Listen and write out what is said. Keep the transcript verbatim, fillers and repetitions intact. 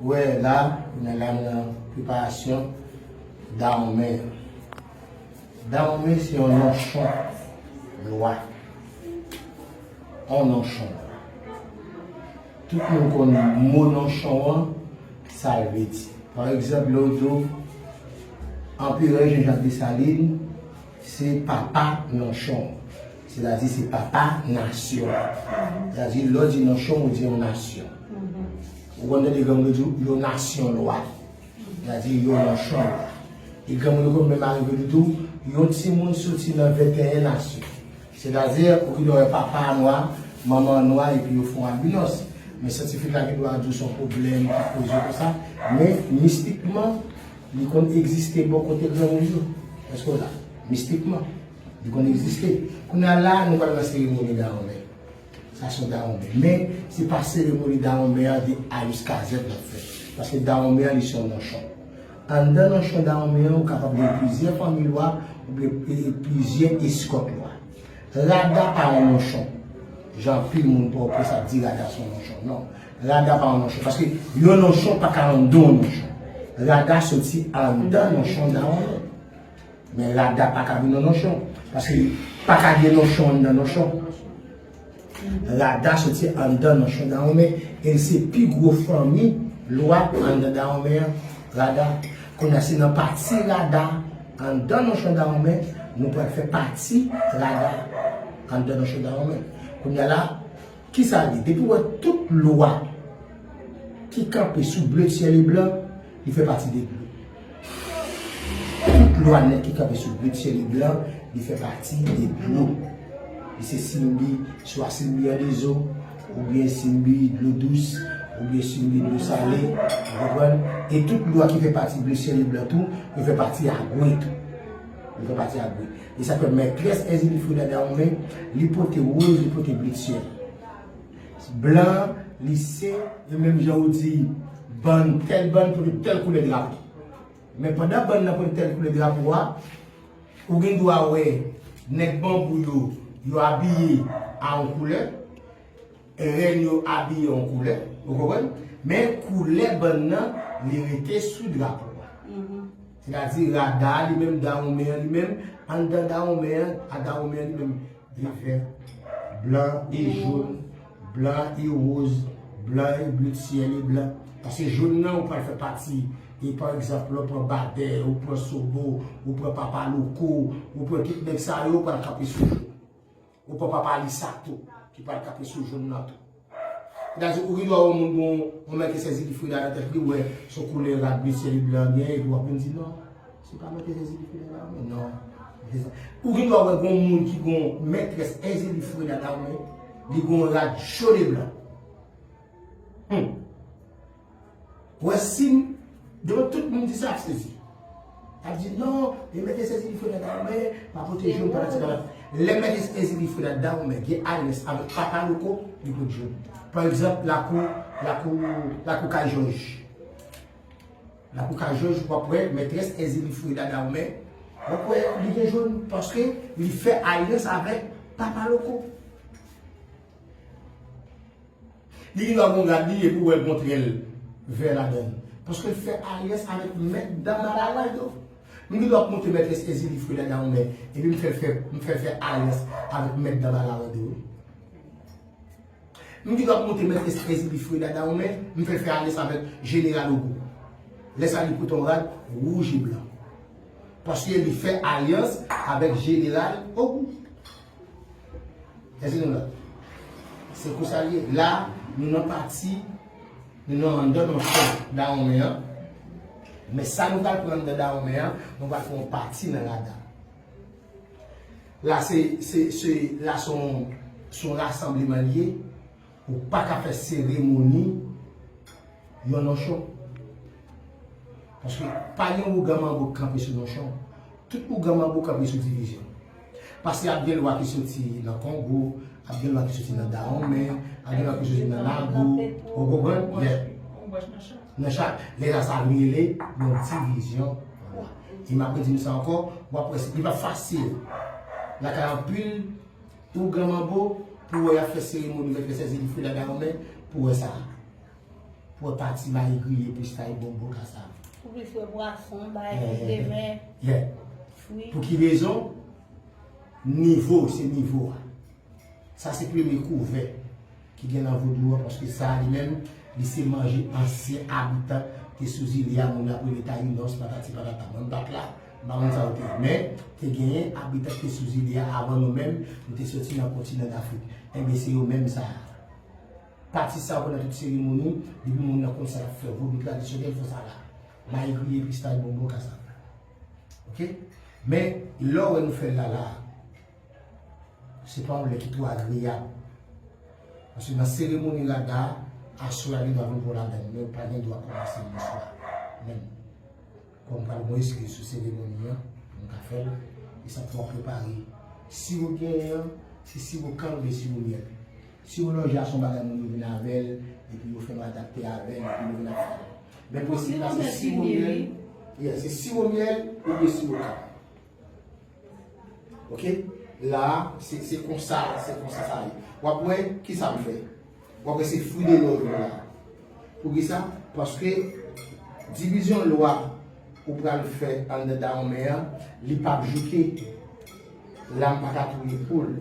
Wè la, kounye a la nou nan preparasyon Dawonmen. Dawonmen se yon nanchon lwa. Yon nanchon lwa. Tout moun konn mo nanchon an, sa l vle di. Pa egzanp, lè w di w Anperè Jan Jak Desalin, se papa nanchon. Sètadi se papa nasyon. Sètadi lè w di nanchon, ou di yon nasyon. Ou konn tande granmoun yo di w, yon nasyon lwa. Sètadi yon nanchon lwa. E granmoun yo konn menm arive di tou, yon timoun soti nan venteyen nasyon. Sètadi, ou gen dwa wè papa a nwa, manman an nwa, epi yo fè yon albinos. Men syantifik la gen dwa di w se yon pwoblèm ki koze konsa. Men mistikman, li konn egziste bò kote granmoun yo. Èske w la? Mistikman, li konn egziste. Kounye a la, nou pral nan seremoni Dawonmen. Sa se yon Dawonmen. Men, se pa seremoni Dawonmen an de A jiska Z n ap fè. Paske Dawonmen an, li se yon nanchon. Anndan nanchon Dawonmen an, ou kapab gen plizyè fanmi lwa, oubyen, e, e, plizyè eskòt lwa. Rada pa yon nanchon. Jan anpil moun Pòtoprens ap di Rada se yon nanchon. Non. Rada pa yon nanchon. Paske yon nanchon pa ka anndan yon nanchon. Rada soti anndan nanchon Dawonmen. Men Rada pa ka vin yon nanchon. Paske pa ka gen nanchon anndan nanchon. Rada soti anndan nanchon Dawonmen. E l se pi gwo fanmi lwa anndan Dawonmen an. Rada. Kounye a se nan pati Rada anndan nanchon Dawonmen, nou pral fè pati Rada anndan nanchon Dawonmen. Kounye a la, kisa l ye? Depi w wè tout lwa ki kanpe sou ble, syèl e blan, li fè pati de Dlo. Tout lwa nèt ki kanpe sou ble, syèl e blan, li fè pati de Dlo. Li se Simbi, swa Simbi an dezo, oubyen Simbi dlo dous, oubyen Simbi dlo sale, ou konprann? E tout lwa ki fè pati ble, syèl e blan tou, yo fè pati a Gwe tou. Yo fè pati a Gwe. E sa k fè mètrès Èzili Freda Dawonmen, li pote woz, li pote ble syèl. Blan, li se, e menm jan ou di, bann, tèl bann pote tèl koulè drapo. Men pandan bann nan pote tèl koulè drapo a, ou gen dwa wè nèg Banbou yo, yo abiye a yon koulè, rèn yo abiye yon koulè, ou konprann? Men koulè bann nan, li rete sou drapo a. Sètadi, Rada a li menm, Dawonmen an li menm, anndan Dawonmen an, a Dawonmen an li menm, li vè, blan e jòn, blan e woz, blan e ble syèl e blan. Paske jòn nan, ou pral fè pati, e pa egzanp, lè w pran Badè, ou pran Sobo, ou pran Papa Loko, ou pran tout nèg sa yo, ou pral kanpe sou jòn. Ou pran Papa Lisa tou, ki pral kanpe sou jòn nan tou. Sètadi, ou gen dwa wè yon moun gen yon, yon mètrès Èzili Freda nan tèt li, ou wè se yon koulè rad ble syèl e blan genyen, epi w ap vin di non, se pa mètrès Èzili Freda Dawonmen, non. Ou gen dwa wè gen yon moun ki gen yon mètrès Èzili Freda Dawonmen, li gen yon rad jòn e blan. Hmm. Wè si m, devan tout moun di sa, ap sezi. Ap di non, e mètrès Èzili Freda Dawonmen, pa pote jòn, pa nan ti kabat. Lè mètrès Èzili Freda Dawonmen gen alyans avèk Papa Loko, li pot jòn. Pa egzanp, lakou, lakou, lakou Kay Jòj. Lakou Kay Jòj, w ap wè mètrès Èzili Freda Dawonmen, w ap wè li gen jòn, paske li fè alyans avèk Papa Loko. Li gen dwa gon rad li epi w wè l gon trèl vè ladan l. Paske l fè alyans avèk mèt dam a la rad yo. M gen dwa ap monte mètrès Èzili Freda Dawonmen epi m fè l fè, m fè l fè alyans avèk mèt dam a la rad yo. M gen dwa ap monte mètrès Èzili Freda Dawonmen, m fè l fè alyans avèk jeneral Ogou. Lè sa li pote yon rad wouj e blan. Paske li fè alyans avèk jeneral Ogou. Èske nou la? Se konsa l ye. La, nou nan pati, nou nan anndan nanchon Dawonmen an. Men sa nou pral pran anndan Dawonmen an, nou pral fè yon pati nan Rada. La, se, se, se, la, se yon, se yon rasanbleman l ye. Ou pa ka fè seremoni yon nanchon. Paske pa gen ougan manbo k kanpe sou nanchon. Tout ougan manbo kanpe sou divizyon. Paske ap gen lwa ki soti nan Kongo, ap gen lwa ki soti nan Dawonmen, ap gen lwa ki soti nan Nago. Ou konprann? Yeah. Nan chak, lè sa, sa rele yon divizyon lwa. E m ap redi nou sa ankò, w ap wè, li pa fasil. Lakay anpil ougan manbo, pou wè y ap fè seremoni, y ap fè sèzi li fwe la Dawonmen, pou wè sa. Wè pati mayi griye, pistach, bonbon, kasav. Ou plis wè pwason, bay Yeah, yeah, demen, Yeah. fwi. Pou ki rezon? Nivo, se nivo a. Sa se premye kouvè ki gen nan vodou an, paske sa li menm, li se manje ansyen abitan te sou zile a, moun ap rele Tayinos, patati patata. Mwen m pa t la, m pa konn sa yo te ye. Men, te genyen abitan ki te sou zile a avan nou menm, nou te soti nan kontinan Dafrik. Enben, se yo menm sa a. Pati sa yo nan tout seremoni, depi moun nan konn sa l ap fè, vodou tradisyonèl fè sa la. Mayi griye, pistach, bonbon, kasav. Oke? Men, lè w wè nou fè l la la, se pa yon lè ki twò agreyab. Paske nan seremoni Rada a, aswè a gen dwa vin pran ladann, men ou pa gen dwa kòmanse l le swa menm. Kòm pral mwen eskiz sou seremoni an, pou m ka fè l, e sa pou w prepare. Si w genyen an, se siwo kann oubyen siwo myèl. Siwo lòji a se yon bagay moun yo vin avè l, epi yo fè nou adapte avè l, epi nou vin ap fè l. Men prensip la se siwo myèl, yeah, se siwo myèl oubyen siwo kann. Oke? La, se se konsa, se konsa sa ye. W ap wè, kisa m fè? W ap wè se fwi de love la. Poukisa? Paske divizyon lwa ou pral fè anndan Dahomey an, li p ap jouke. La, m pa ka touye poul.